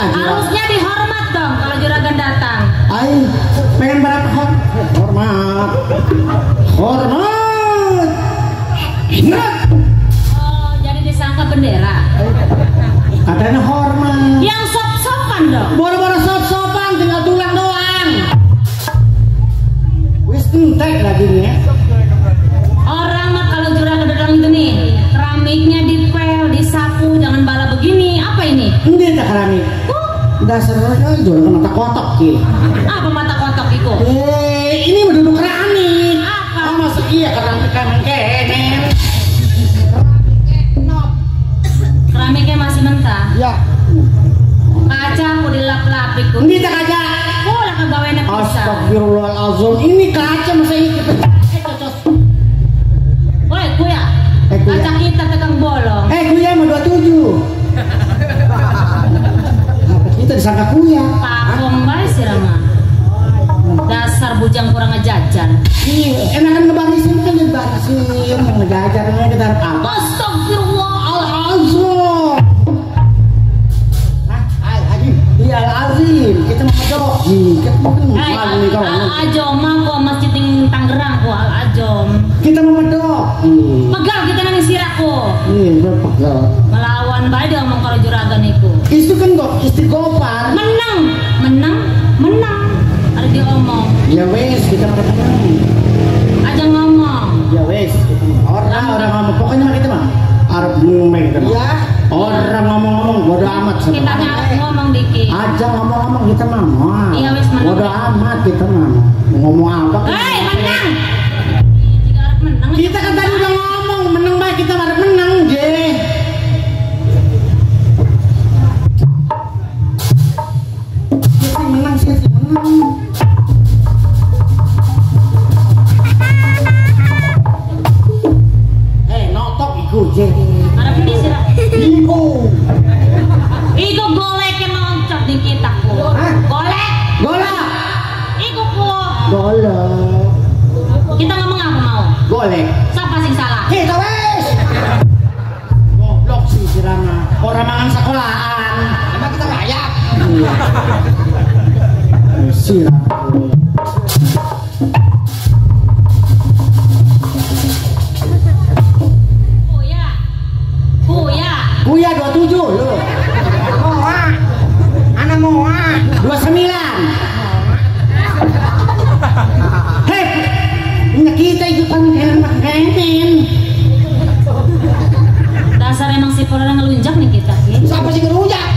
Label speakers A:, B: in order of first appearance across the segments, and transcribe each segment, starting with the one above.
A: Harusnya dihormat dong kalau juragan datang.
B: Ay, pengen berapa hormat.
A: Hormat. Hormat. Gerak.
B: Oh, jadi disangka bendera.
A: Katanya hormat.
B: Yang sop-sopan dong.
A: Boro-boro sop-sopan tinggal tulang doang. Wis entek lagi nih.
B: Orang mah kalau juragan datang itu nih, keramiknya dipel, disapu, jangan bala begini. Apa ini?
A: Ini tak keramik. Dasarnya juragan mata kotok ki.
B: Apa mata kotok itu?
A: Ini menduduk keramik.
B: Apa?
A: Oh, maksud iya keramik kan kenen.
B: Keramiknya masih mentah.
A: Ya.
B: Kaca aku dilap-lap iku.
A: Ini tak kaca.
B: Oh, lah kegawainya pisah.
A: Astagfirullahalazim. Ini kaca masa ini kita.
B: Woi, kuya. Kaca kita tekan bolong.
A: Kuya mau 27. Apa kita disangka kuya?
B: Pakong bae sih Rama. Dasar bujang kurang ngejajan.
A: Iya, enakan ngebarisin kan dibarisin, ngejajan kita apa?
B: Astagfirullahalazim.
A: Hah? Al-Azim. Iya, Al-Azim. Kita mau medok. Kita mau
B: Al-Ajom mah kok masjid di Tangerang kok Al-Ajom.
A: Kita mau medok.
B: Pegal kita nang siraku.
A: Iya, pegal.
B: Melawan bae dia ngomong karo juragan iku.
A: Itu kan kok istighfar.
B: Menang, menang, menang. Ada dia omong.
A: Ya wes, kita mau menang.
B: Aja ngomong.
A: Ya wes, orang ngomong pokoknya mah kita mah arep ngomong kita mah.
C: Ya.
A: Orang ngomong-ngomong bodo amat sama.
B: Kita arep ngomong dikit.
A: Aja ngomong-ngomong kita mah.
B: Iya wes menang.
A: Bodo amat kita mah. Ngomong apa?
B: Hei, menang. Jika arep menang.
A: Kita kan tadi udah ngomong menang bae kita arep menang, je. Kita menang sih, menang.
B: Arep ndi sih?
A: Iku.
B: Iku golek yang loncat di kita ku. Golek.
A: Golek.
B: Iku ku.
A: Golek.
B: Kita ngomong apa mau?
A: Golek.
B: Siapa sing salah?
A: Kita wes. Goblok sih si Rama. Orang mangan sekolahan.
C: Emang kita layak.
A: Si Rama. Kuya 27 lo.
C: Moa. Anak moa.
A: 29. Hei, kita ikutan kenen.
B: Dasar emang si Pora ngelunjak nih kita.
C: Siapa sih ngelunjak?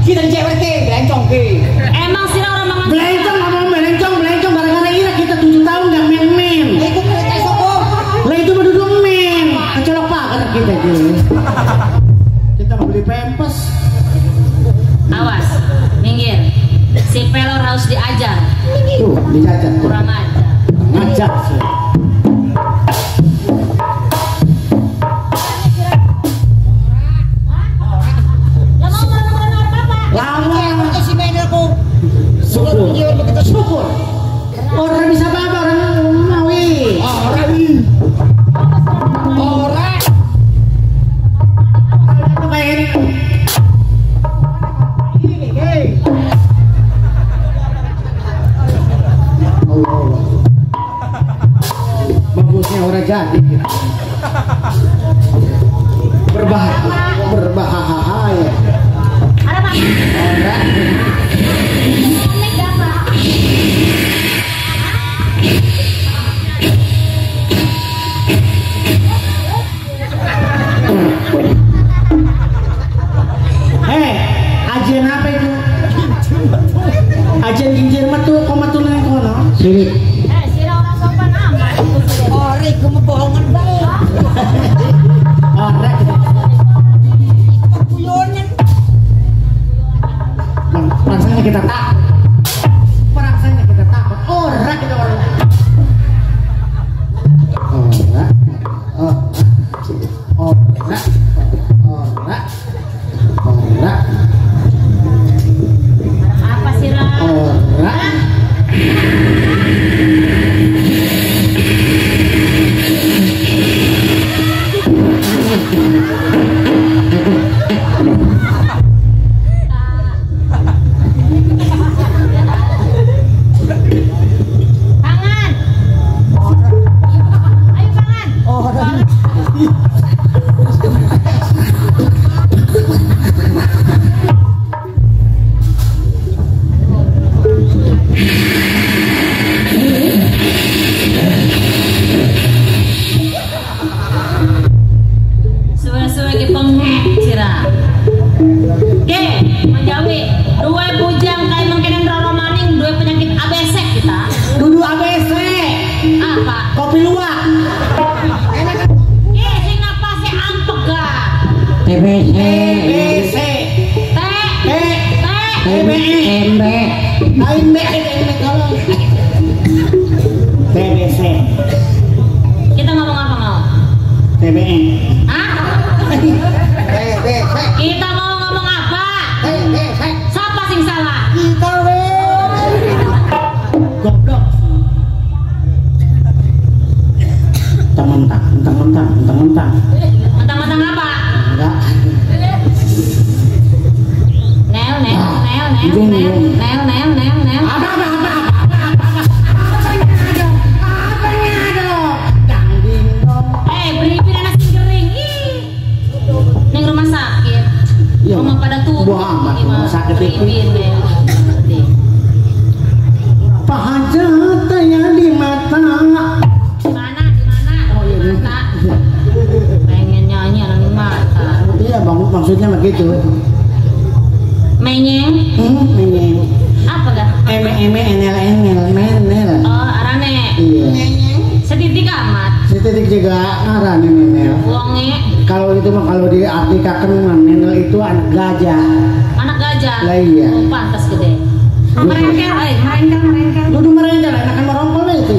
C: Kita di cewek ke, belencong ke.
B: Emang sih orang mangan.
A: Belencong ngomong belencong, belencong gara-gara ira kita 7 tahun nggak main-main.
C: Lah itu kayak sokong.
A: Lah itu mah duduk main. Kecolok pagar kita gitu. Kita mau beli pempes.
B: Awas, minggir. Si pelor harus diajar.
A: Tuh, diajar.
B: Kurang ajar.
A: Ngajar sih. Lama
C: si ku.
A: Syukur. Syukur. Orang bisa apa orang mau.
C: Orang. Orang.
A: Bagusnya orang jadi berbahaya, berbahaya. Orang. Hei, ajian apa itu? Ajian gincir metu, kok metu nang kono? Sirik.
B: Sira ora sopan amat.
C: Ora iku bohongan bae.
A: Ora
C: iku guyonan.
A: Perangsangnya kita takut. Perangsangnya kita takut. Ora kita orang. Ora. Ora. Ora. Ora.
B: Apa sih, Ra?
A: Ora. Kopi luwak.
B: Eh, sing napase ampek ga.
D: TBC.
A: TBC.
B: T
A: T
B: T
A: T B
D: M B.
A: Lain B M tolong. TBC.
B: Kita ngomong apa mau?
A: TBE.
B: Hah?
C: TBC.
B: Kita mau ngomong apa?
C: TBC.
B: Siapa sing salah?
C: Kita we.
A: Goblok. Mentang-mentang, mentang-mentang, mentang-mentang.
B: Mentang-mentang apa?
A: Enggak.
B: Nel, nel, nel, nel, nel, nel, nel, nel, nel.
A: Apa, apa, apa, apa, apa, apa, apa ada? Dangding dong.
B: Eh, beri nasi kering. Ih. Neng rumah sakit.
A: Iya.
B: Rumah pada tutup.
A: Buah amat rumah sakit itu. Pahajatnya di mata.
B: Di mana? Di mana?
A: Oh, iya,
B: Di mata. Pengen nyanyi anak di mata.
A: Iya, bang, maksudnya begitu.
B: Menyeng?
A: Menyeng.
B: Apa dah?
A: M M N L N L menel.
B: Oh, arane.
A: Iya.
B: Setitik amat.
A: Setitik juga arane menel.
B: Wonge.
A: Kalau itu mah kalau diartikan menel itu anak gajah.
B: Anak gajah.
A: Lah iya.
B: Oh, pantas gede. Merengkel, merengkel, merengkel.
A: Duduk merengkel, enakan merompol itu.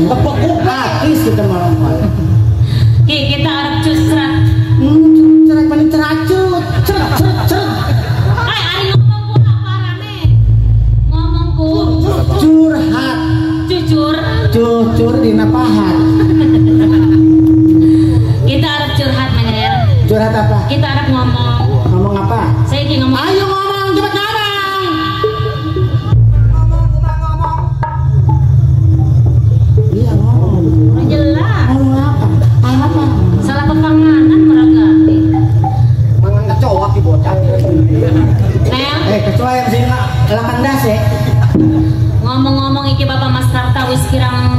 A: Artis kita merompol.
B: Ki, kita arep cusrat.
A: Cerat paling ceracut. Ceret, ceret, ceret.
B: Eh, ari ngomongku apa rame? Ngomongku
A: curhat.
B: Cucur.
A: Cucur dina pahat.
B: Kita arep curhat, Menel.
A: Curhat apa?
B: Kita arep ngomong.
A: Ngomong apa?
B: Saya ki ngomong.
A: Ayo ngomong, cepet ngomong. Iya ngomong.
B: Jelas.
A: Ngomong apa? Apa?
B: Salah pepanganan meraga.
C: Mangan kecoa ki bocah.
B: Nel.
A: Eh, kecoa yang sini 8 das ya.
B: Ngomong-ngomong iki Bapak Mas Karta wis kirang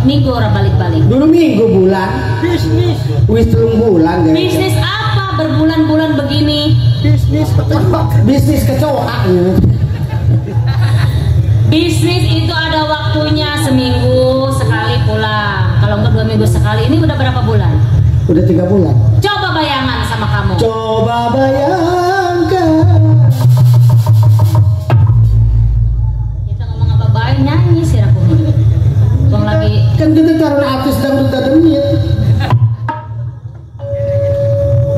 B: minggu ora balik-balik.
A: Dulu minggu bulan.
C: Bisnis.
A: Wis 3 bulan deh.
B: Bisnis apa berbulan-bulan begini?
C: Bisnis kecoa.
A: Bisnis kecoa.
B: Bisnis itu ada waktunya, seminggu sekali pulang. Kalau enggak 2 minggu sekali. Ini udah berapa bulan?
A: Udah 3 bulan.
B: Coba bayangan sama kamu.
A: Coba bayangkan.
B: Kita ngomong apa baik nyanyi sih aku. Bang lagi.
A: Kan kita taruh artis dangdut demit.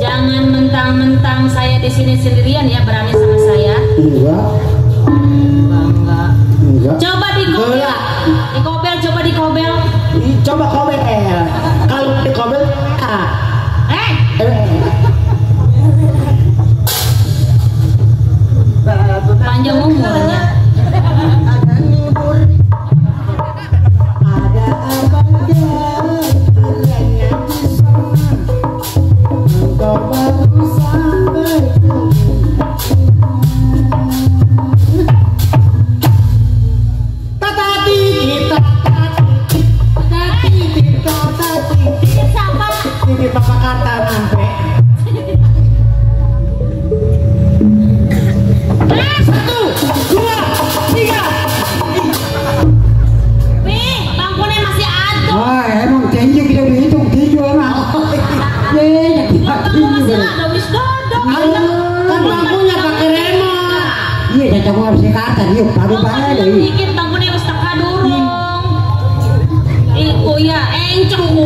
B: Jangan mentang-mentang saya di sini sendirian ya berani sama saya.
A: Enggak.
B: Enggak.
A: Enggak.
B: Coba dikobel. Dikobel, coba dikobel.
A: Coba kobel. Kalau dikobel ah.
B: Eh. Panjang umurnya.
A: Ada abang kiranya di sana. Engkau baru sampai ke ini Papa kata sampai 1, 2, 3.
B: Wih, bangkunya masih ada.
D: Wah, emang tinju kita dihitung tinju emang. Ye,
B: bangku masih ada wis dodok.
A: Kan bangkunya pakai remote.
D: Iya, cocok harus kata dia baru baru.
B: Bikin bangkunya wis teka durung. Iku ya encok ku.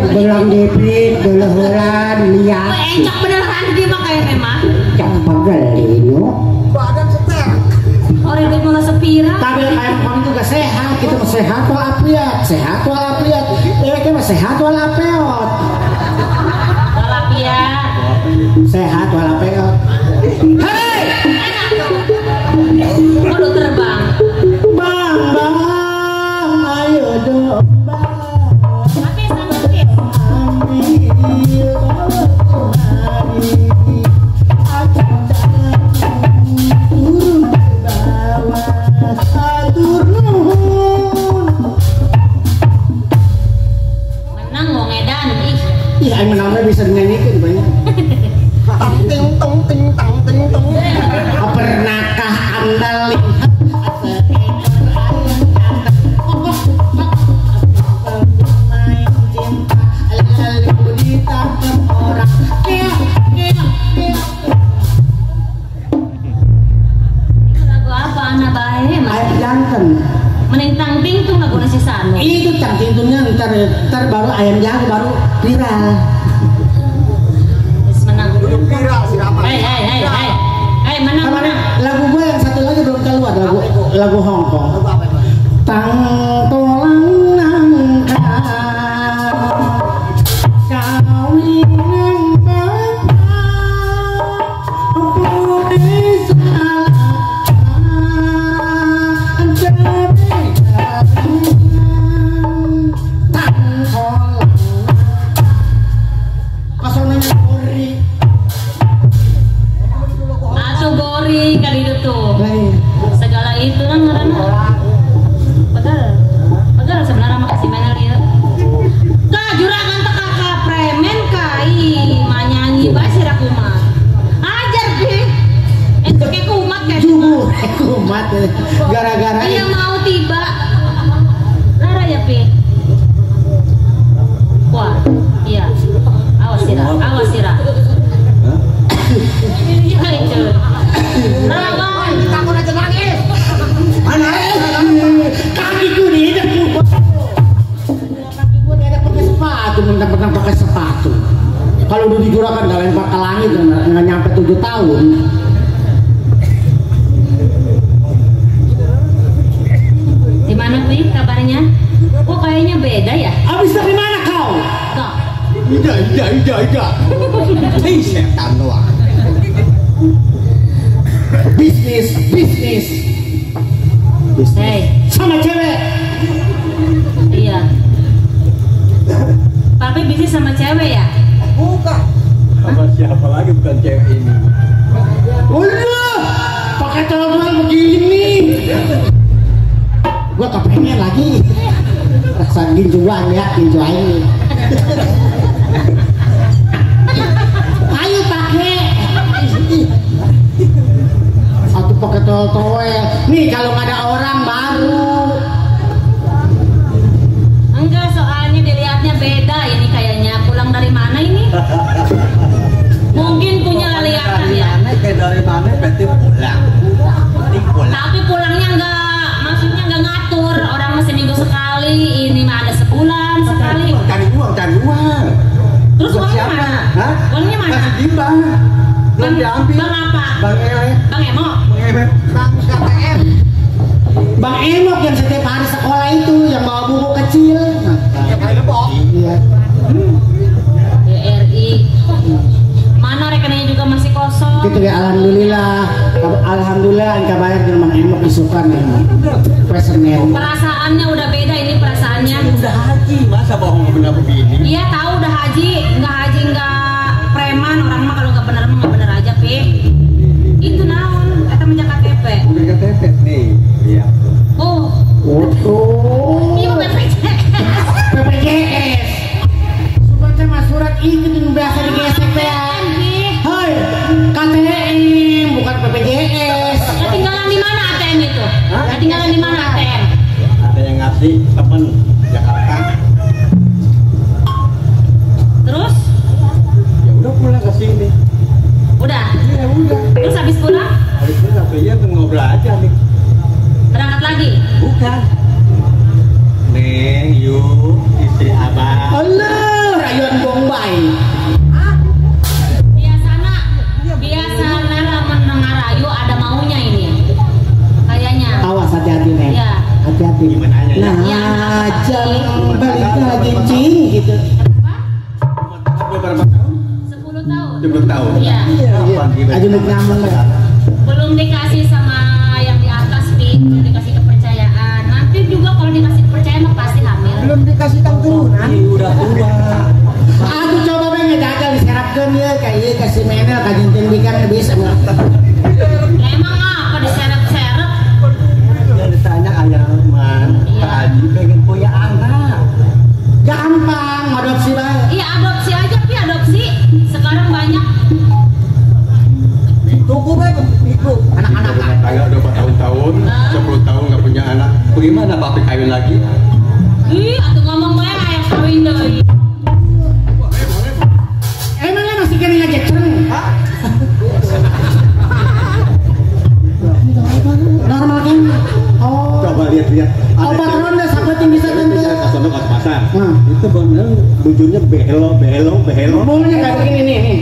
D: Belang dipit, beluhuran, lihat.
B: Encok beneran dia mah kayaknya mah.
D: Cak pegel ini.
C: Badan setek.
B: Orang duit malah sepira.
A: Tapi kayak kamu juga sehat, kita mah sehat walafiat, sehat walafiat. Deweknya mah sehat walafiat.
B: Walafiat.
A: Sehat walafiat. Hei!
B: Waduh terbang.
A: Bang, bang, ayo dong.
B: Tapi sama sih.
A: Ambil bawa kemari. Aku turun ke bawah. Atur nuhun.
B: Menang wong edan ih.
A: Ih, aing menangnya bisa dinyanyikan banyak.
C: Tang ting tong ting tang ting tong.
A: Pernahkah Anda lihat seekor ayam jantan? Main pantunnya ntar baru ayam jago baru viral.
B: Menang.
C: Viral si Rama.
B: Hei hei hei hei. Hei menang menang.
A: Lagu gue yang satu lagi belum keluar, lagu Hong Kong. Tang tolang nangka kawin nang
B: atau gori kali itu tuh segala itu kan karena pegal sebenarnya makasih mana lihat kak juragan teka ka premen kai manyanyi basir aku mah ajar pi itu kayak kumat kayak
A: jubur kumat gara-gara
B: dia mau tiba Lara ya pi wah iya awas Sira awas Sira. Rawan,
C: takut aja nangis.
A: Mana? Kakiku diinjak kaki gua diinjak pakai sepatu, mentang-mentang pakai sepatu. Kalau udah dijurakan nggak lempar ke langit, nggak nyampe 7 tahun.
B: Di mana Pi kabarnya? Kok kayaknya beda ya?
A: Abis dari mana kau?
B: Kok?
E: Iya. Hei setan doang.
A: Bisnis.
B: Hey.
A: Sama cewek.
B: Iya. Papi bisnis sama cewek ya?
C: Bukan.
E: Sama siapa lagi bukan cewek ini?
A: Udah, pakai celana begini. Gua kepengen lagi. Rasa ginjuan ya, ginjuan ini. Ayo pakai. Atau pakai towel-towel. Nih kalau nggak ada orang baru.
B: Enggak, soalnya dilihatnya beda ini kayaknya. Pulang dari mana ini? Mungkin punya leliatan ya.
E: Kayak dari mana berarti pulang.
B: Tapi pulangnya enggak, maksudnya enggak ngatur. Orang masih minggu sekali, ini mah ada sebulan sekali.
E: Cari uang, Terus
B: uangnya mana?
E: Hah?
B: Uangnya mana?
E: Masih di bank. Belum diambil.
B: Bang apa?
E: Bang Elek.
B: Bang Emok.
C: Bang KTM.
A: Bang Emok yang setiap hari sekolah itu yang bawa buku kecil. Iya.
B: BRI. Mana rekeningnya juga masih kosong.
A: Gitu ya, alhamdulillah. Alhamdulillah engkau bayar dengan Bang Emok isukan ya. Presemen.
B: Perasaannya udah beda ini perasaannya.
E: Udah haji, masa bohong benar begini?
B: Iya tahu udah haji, nggak preman orang mah kalau nggak bener mah nggak bener aja Pi. Itu naon? Eta menjak KTP.
E: Udah KTP nih. Iya.
B: Oh.
A: Oh.
B: Iya BPJS.
A: BPJS. Surat sama surat itu yang biasa digesek ya. Hai, KTM bukan BPJS.
B: Ketinggalan di mana ATM itu? Ketinggalan di mana ATM?
E: Ada yang ngasih temen Jakarta.
B: Terus?
E: Ya udah pulang ke sini.
B: Udah?
E: Iya udah.
B: Terus habis pulang?
E: Habis pulang sampai ya ngobrol aja nih.
B: Berangkat lagi?
E: Bukan. Neng, yuk, istri abang.
A: Allah, rayuan Bombay.
B: Biasana lamun ngarayu ada maunya ini. Kayaknya.
A: Awas hati-hati Neng.
B: Ya.
A: Hati-hati.
E: Gimana ya?
A: Nah, jangan balik lagi cing gitu.
B: Berapa? 10 tahun.
E: 10 tahun.
B: Iya.
A: Aja nuk nyaman lah.
B: Belum dikasih sama yang di atas, Pi. Belum dikasih kepercayaan. Nanti juga kalau dikasih kepercayaan mah pasti hamil.
C: Belum dikasih tang turunan.
E: Udah tua.
A: Aduh coba bang gagal diserapkan ya kayak iya kasih menel kajintin bikan bisa.
B: Emang apa diserap-serap?
E: Yang ditanya ayah man, Pak Haji pengen punya anak.
A: Gampang, adopsi banget.
B: Iya adopsi aja, Pi adopsi. Sekarang banyak.
C: Tunggu bang, itu anak-anak.
E: Tanggal udah 4 tahun, 10 tahun nggak punya anak. Bagaimana papi kawin lagi?
B: Ih, atau ngomong bae ayah kawin deui.
A: Emangnya masih kena ngajak cereng? Normal kan? Oh.
E: Coba lihat-lihat.
A: Obat ronda sampai tinggi bisa tentu.
E: Ke sono ke pasar. itu bener bujurnya behelo behelo behelo.
A: Ngomongnya kayak begini nih nih.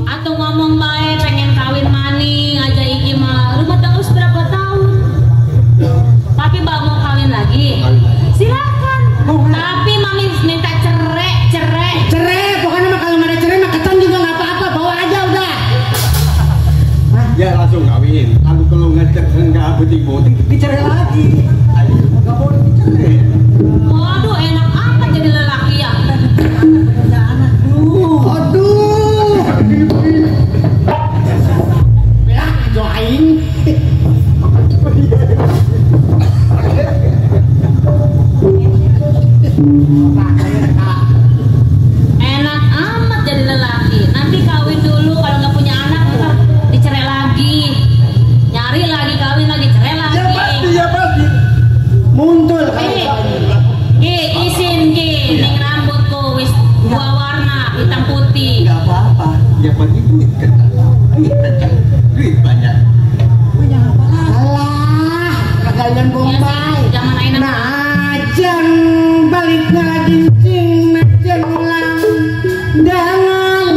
B: Atau ngomong bae pengen kawin maning aja iki mah. Rumah tangga berapa tahun? Tapi bang mau kawin lagi. Silakan. Tapi mami minta cerai, cerai.
A: Cerai, pokoknya mah kalau nggak ada cerai mah ketan juga nggak apa-apa, bawa aja udah.
E: Hah? Ya langsung kawin. Lalu kalau nggak cerai nggak buting-buting, dicerai lagi. Ayo, nggak boleh dicerai.
B: Waduh, enak apa jadi lelaki ya?
A: Aduh. Belah join.
B: Enak amat jadi lelaki. Nanti kawin dulu, kalau nggak punya anak ntar dicerai lagi, nyari lagi, kawin lagi, cerai lagi.
E: Ya pasti, ya pasti.
A: Muncul.
B: Ki, isin ki, ning rambutku wis dua warna, hitam putih.
E: Nggak apa-apa. Yang penting duit kencang, duit kencang, duit banyak.
A: Punya apa lah? Alah, kagalian Bombay.
B: Jangan main.
A: Nah, jeng balik ngagincing, nah jeng lang dangan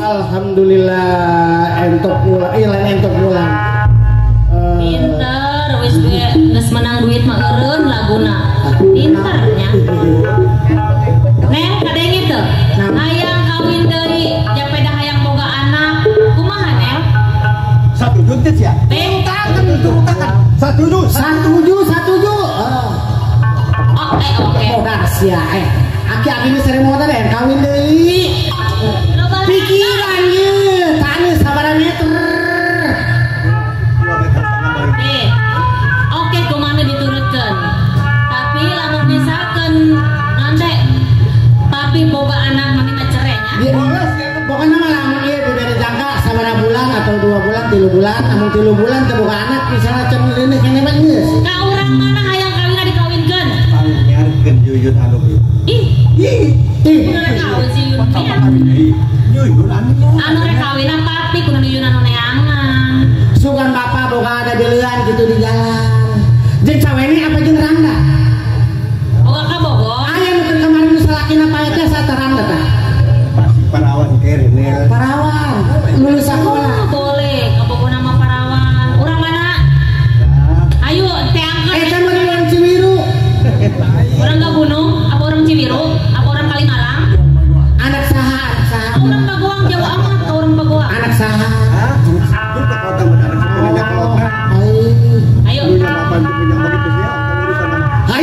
A: Alhamdulillah entok pulang, lain entok pulang.
B: Pinter, wis geus menang duit mah eureun laguna. Pinternya. Neng kadenge teu? Hayang kawin deui, japeda hayang boga anak. Kumaha, Neng?
E: Satuju teh sia. Satuju,
A: satuju, satuju.
B: Oke, oke.
A: Boga sia eh. Aki-aki nu sering motor deh kawin deui. Pikiran ye, tanya sabaraha meter.
B: Oke, kumana diturutkan. Tapi lamun misalkan nanti papi boga anak mami mah cerai nya.
A: Pokoknya mah lamun ieu diberi jangka sabaraha bulan atau 2 bulan, 3 bulan, lamun 3 bulan teu boga anak misalnya can leunih keneh mah geus.
B: Ka urang mana hayang kawinna dikawinkeun?
E: Pangyarkeun Yuyun anu ieu.
B: Ih.
E: Ih.
B: Ih. Kawin si Yuyun.
E: Yuyun anu.
B: Anu rek kawinna papi kudu Yuyun anu neangan.
A: Sugan bapak boga ada belian gitu di jalan. Jeung cawene apa jeung randa?
B: Boga ka Bogor.
A: Aya nu keur kamari nu salakina pae teh sata randa tah.
E: Pasti parawan kere.
A: Parawan, lulus sekolah.
B: Oh, boleh, ka Bogor nama parawan. Urang mana? Ayo teh angkat.
A: Eta mah urang Ciwiru.
B: Orang ke gunung, apa orang Ciwiru, apa orang Kalimalang?
A: Anak saha, anak saha.
B: Orang Bagoang jauh amat ke orang Bagoang.
A: Anak saha.
E: Hah? Lu ke kota benar, punya kota.
B: Ayo.
E: Punya bapak, punya begitu sih, urusan nama.
A: Ayo.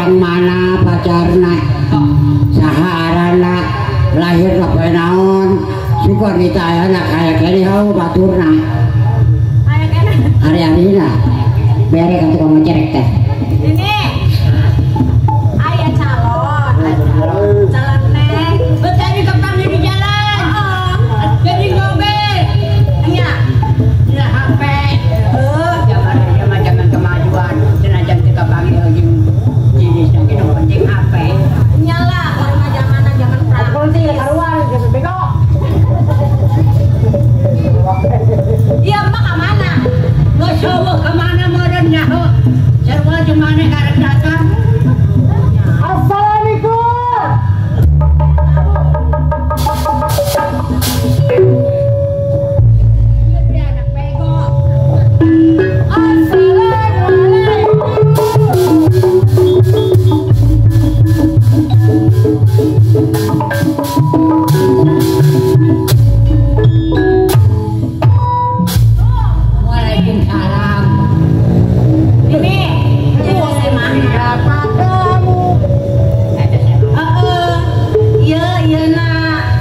D: Urang mana pacarna? Saha arana? Lahir poe naon? Syukur ditayana kaya kene hau baturna.
B: Aya kene.
D: Hari-harina. Bere ka tukang ngecerek teh.
B: Ini. Aya calon. Calon neng.
C: Betah di kepangnya di jalan. Jadi mobil.
B: Nya.
C: Nah, HP. Zaman kemajuan. Senajan teu kapanggih jeung jenis yang nu penting HP.
B: Nyala, orang zaman zaman perang.
A: Kunci karuan geus bego.
B: Iya, emak ka mana?
C: Geus eueuh ka mana meureun nyaho. Sarua jeung maneh karek datang.
A: Assalamualaikum.
C: Ieu teh anak bego.
A: Assalamualaikum.
C: Waalaikumsalam.
B: Ini tuh si mah.
A: Siapa kamu?
B: Heeh. Ieu ieu na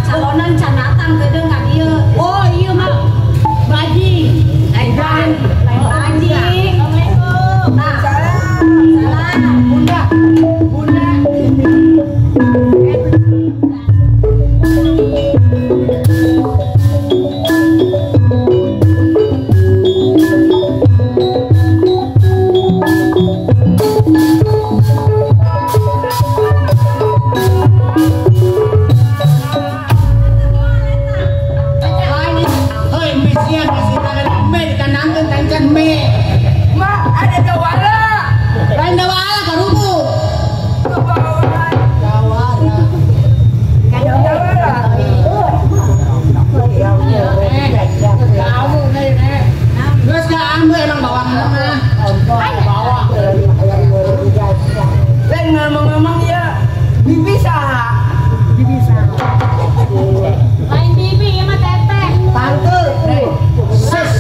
B: calonan can datang kedeung ka dieu.
C: Oh, iya mah bajing.
B: Lain lain bajing. Assalamualaikum. Nah, salam.
A: Bunda. Bunda. Hei, mesian kasih tangan me dikanangkeun kancan me.
C: Mak, ada dawala.
A: Lain dawala karubu. Dawala.
C: Dawala.
A: Kamu nih, nih. Geus ka ambe emang bawang mah. Bawang.
C: Lain ngomong-ngomong ya, bibi saha?
A: Bibi saha.
B: Lain bibi ieu mah teteh.
A: Tante. Ses.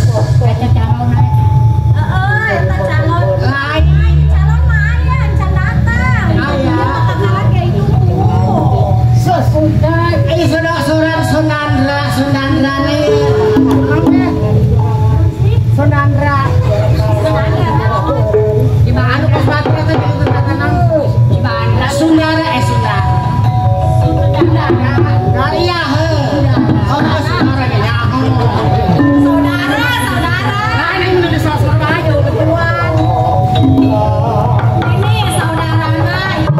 C: Kaca calon
B: Heeh, eta calon.
A: Lain.
B: Lain calon mah aya can datang.
A: Aya.
B: Ieu mah kakarak kayak itu.
A: Ses. Ayo sudah surat Sunandra Sunandra nih. Sunandra. Anu pas batur teh gitu tenang. Sundara Sunda. Iya heuh. Oh, saudara ge nyaho.
B: Saudara, saudara.
A: Nah, ini udah disosor aja betulan.
B: Ini saudarana ieu.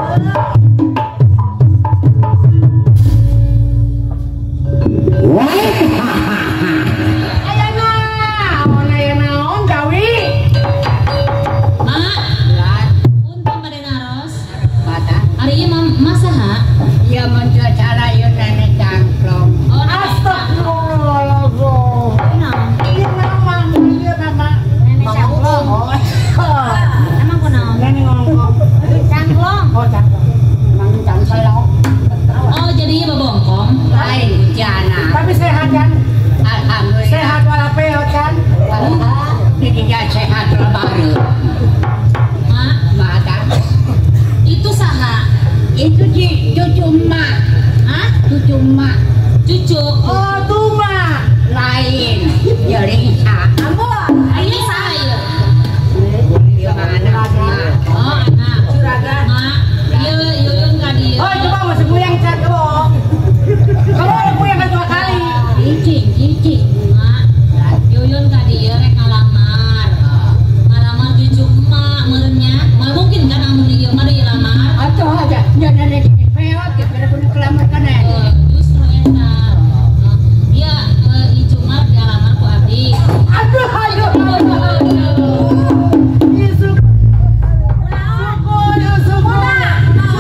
D: Wah.
A: Aya naon aya naon gawi?
B: Mak, untung bade naros.
C: Mata.
B: Ari ieu mah masaha?
C: Iya mun cara ieu nenek cangklong.
B: Oh, nenek
A: Astagfirullahaladzim.
B: Naon?
A: Ieu nama, ieu nama.
B: Nenek cangklong.
A: Oh.
B: Emang kunaon?
A: Nenek ngomong.
B: Cangklong.
A: Oh, cangklong.
C: Emang cangklong.
B: Oh, jadi ieu babongkong.
C: Lain jana.
A: Tapi sehat kan?
C: Alhamdulillah.
A: Sehat walafiat kan?
C: Didinya sehat baru.
B: Mak,
C: Mata.
B: itu saha?
C: Itu cucu emak.
B: Hah?
C: Cucu emak.
B: Cucu.
A: Oh, tuma.
C: Lain. Jadi sa.
B: Ampun, ini saha ieu?
C: Ieu mah anak emak.
B: Oh, anak.
A: Juragan.
B: Mak, ieu yuyun ka dieu.
A: Oh, coba masih goyang cat kamu. Kamu ada goyang kan dua kali.
C: Cicing, cicing.
B: Mak, yuyun ka dieu rek ngalamar. Ngalamar cucu emak meureun nya. Moal mungkin kan amun ieu mah deui lamar.
C: Atuh aja. Nya nenek peot ge pada kudu kelamar kana.
B: Justru eta. Iya, icu mah dialamar ku abdi.
A: Aduh, aduh, aduh, aduh. Yusuf. Syukur, syukur.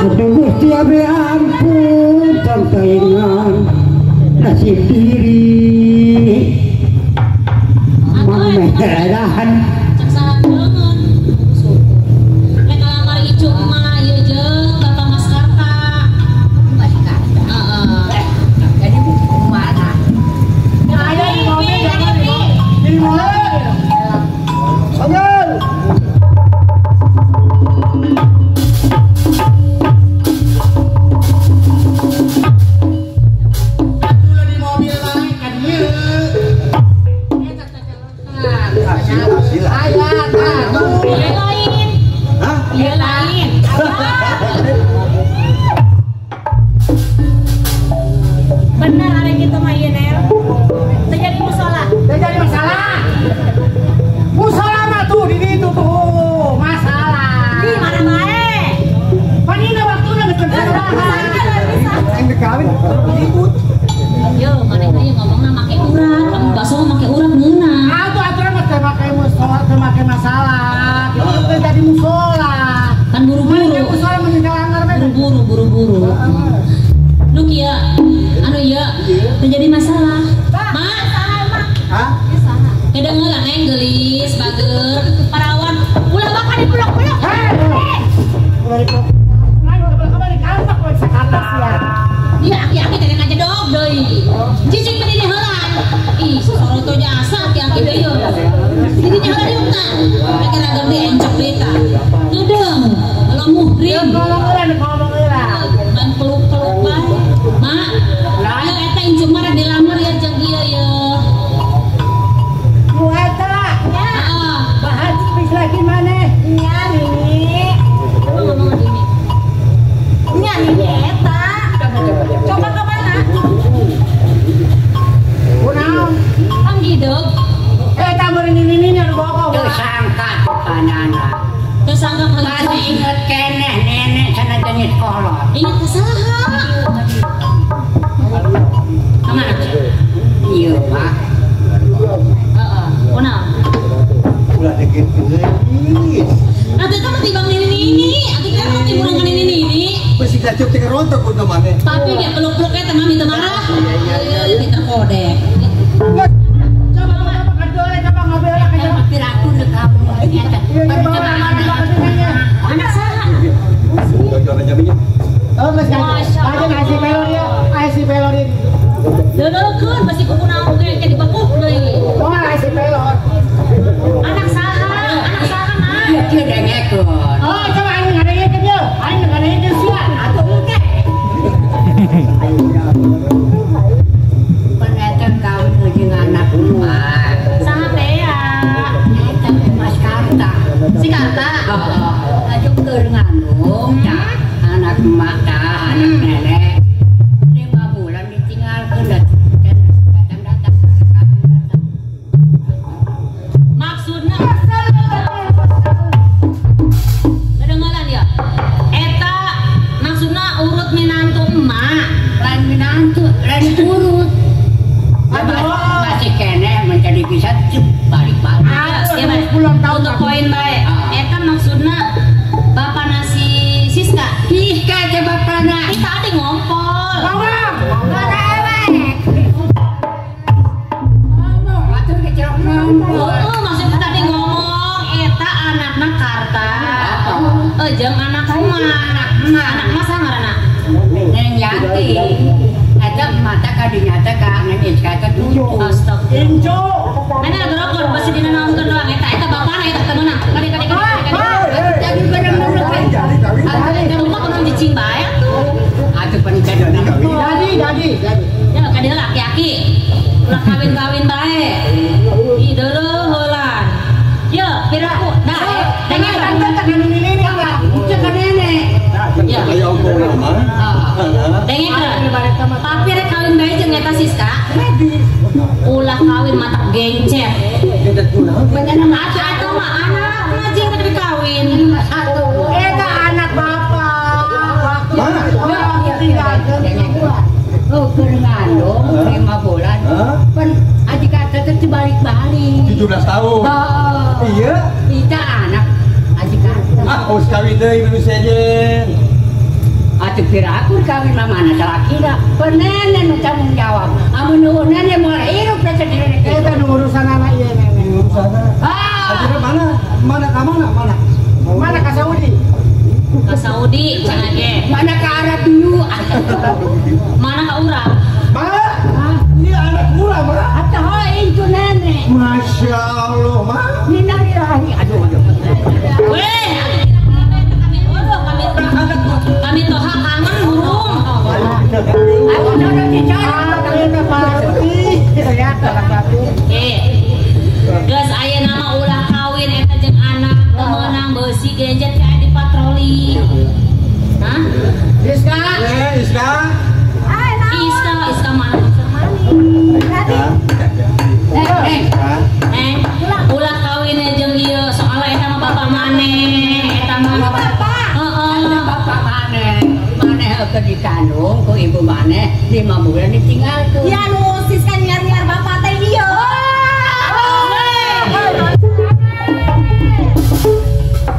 D: Aduh Gusti abdi ampun tangtaingan nasib diri. Mameherahan.
B: Cek saha leungeun. Syukur. Rek ngalamar icu emak ieu jeung Bapak Mas Karta.
C: Mas Karta.
B: Heeh.
C: Jadi kumaha?
A: Ayo di mobil, jangan di mobil. Di mobil.
E: Panggil.
B: Buru-buru. Buru-buru. Nu kieu, anu ieu terjadi masalah. Mak,
E: Hah?
B: Kedengeran neng geulis, bager, parawan, ulah bakal dipeluk-peluk. Iya, aki-aki teh ngajedog deui. Cicing mah di heula. Ih, soroto jasa aki-aki deui. Di dinya heula diuk tah. Rek ragam di encok deui tah. Ngedeung, kalau muhrim. Ban peluk-peluk bae. Mak, ayo eta incu mah rek dilamar ya jeung ieu ye.
C: Nu eta.
B: Heeh.
C: Bahas geus lagi maneh.
F: Nya Nini.
B: Coba ngomong gini.
F: Nya Nini eta. Coba ke mana?
C: Kunaon?
B: Kang Gideg.
C: Eta meureun Nini nya nu bogoh.
D: Teu sangka panana.
B: Teu sangka
D: masih inget keneh nenek sanajan geus kolot.
B: Inget ka saha? Ka mana?
D: Ieu Pak.
B: Heeh, kunaon?
E: Ulah deket geulis.
B: Atuh eta mah tibang nini-nini, atuh teh mah timuran ka nini-nini.
E: Besi kacuk teh rontok ku maneh.
B: Tapi ge peluk-peluk eta mami teu marah. Iya, kita kode.
C: Coba coba kadoe coba ngobrol ka
D: Eta piraku nu kamu eta.
B: Anak saha?
E: Jojor aja minyak.
A: Oh, geus aja nasi pelor ya, nasi pelor ieu.
B: Deuleukeun besi kuku naon ge ke dibekuk deui.
A: Oh, nasi pelor.
B: Anak saha? Anak saha mah?
D: Ieu kieu dengekeun.
A: Oh, coba aing ngadengekeun ye. Aing ngadengekeun sia.
D: Atuh engke. Pan eta kawin jeung anak emak.
B: Saha teh ya?
D: Eta Mas Karta.
B: Si Karta.
D: Heeh. Aju keur ngandung tah anak emak tah anak nenek. 5 bulan ditinggalkeun da datang-datang.
B: Maksudna kedengaran ya? Eta maksudna urut minantu emak.
D: Lain minantu, lain urut. Masih keneh menjadi bisa cep balik-balik.
B: Ya, Pak. Untuk poin bae. Eta maksudna bapak nasi Siska.
D: Siska teh bapana.
B: Kita tadi ngompol.
C: Ngomong.
D: Ngomong atuh kecerok ngompol.
B: Oh, maksudnya tadi ngomong eta anakna Karta. Jeung anak emak.
D: Anak emak.
B: Anak emak saha ngaranna?
D: Neng Yanti. Eta emak teh kadinya teh ka Neng Iska teh cucu.
B: Astagfirullah.
C: Incu.
B: Mana gerokor pasti dina naonkeun doang eta eta bapana eta teu meunang. Kade kade kade.
D: Jadi bener-bener
E: Jadi kawin.
B: Atuh mah kudu cicing bae atuh.
D: Atuh pan kadona.
A: Jadi.
B: Ya kade heula aki-aki. Ulah kawin-kawin bae. Ih deuleuh heulan. Ye, piraku. Nah, dengekeun.
A: Nini enggak.
D: Cek ka nenek.
B: Ya.
E: Ayo omong mah.
B: Dengekeun. Tapi rek kawin bae jeung eta Siska. Ulah kawin matak gencet.
D: Bener mah
B: Atuh eta mah anakna jeung tadi kawin.
D: atuh.
A: Eta anak bapak. Waktu
E: Mana?
A: waktu tinggalkeun.
D: Oh, keur ngandung 5 bulan. Pan aji kata teh dibalik-balik.
E: 17 tahun.
D: Heeh.
E: Iya.
D: Kita anak aji kata.
E: Ah, harus kawin deui nu sejen.
D: Atuh piraku kawin mah mana salakina. Pan nenek nu tanggung jawab. Amun nu nenek moal hirup da sedih.
A: Eta nu urusan anak ieu nenek.
E: Urusanna.
D: Ah.
E: Akhirnya mana? Mana ka mana? Mana?
A: Mana ka Saudi?
B: Ke Saudi cenah ge.
D: Mana ke Arab dulu?
B: Mana ka urang?
E: Ma? Ini anak murah, Ma.
D: Atuh heuh incu nenek.
E: Masya Allah, Ma.
D: Innalillahi. Aduh aduh.
B: Weh, kami toha kangen burung.
D: Aku jodoh dicorok.
A: Eta pasti. Ya, pasti.
B: Geus aya nama ulah kawin eta jeung anak teu meunang beusi genjet kayak di patroli. Hah?
A: Siska.
E: Eh, Iska.
F: Ai, naon?
B: Iska, Iska mana?
D: Eh,
B: Eh, ulah kawin jeung ieu soalna eta mah bapak maneh, eta mah
F: Bapak.
B: Heeh.
D: Bapak maneh, maneh keur dikandung ku ibu maneh 5 bulan ditinggalkeun.
F: Ya nu Siska nyiar-nyiar bapak teh ieu.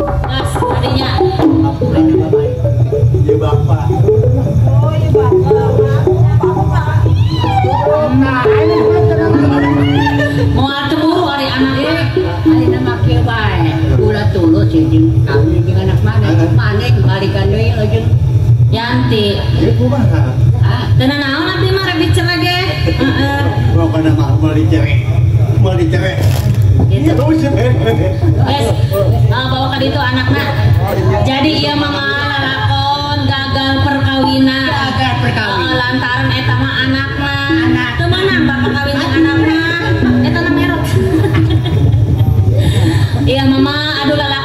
B: Gas tadinya.
D: jeung kawin jeung anak maneh. Maneh balikan deui jeung
B: Yanti.
E: Ieu kumaha?
D: Ah,
B: Teu naon abdi mah rek dicerai ge. Heeh.
E: Pokokna mah moal dicerai. Moal dicerai.
B: Gitu.
E: Yes.
B: Yes, bawa ke ditu anakna. Jadi ieu mah lalakon gagal perkawinan.
D: Gagal perkawinan.
B: Lantaran eta mah anakna.
D: Anak.
B: Teu meunang bapak kawin jeung anakna. Eta na merot. Iya mama, aduh lalakon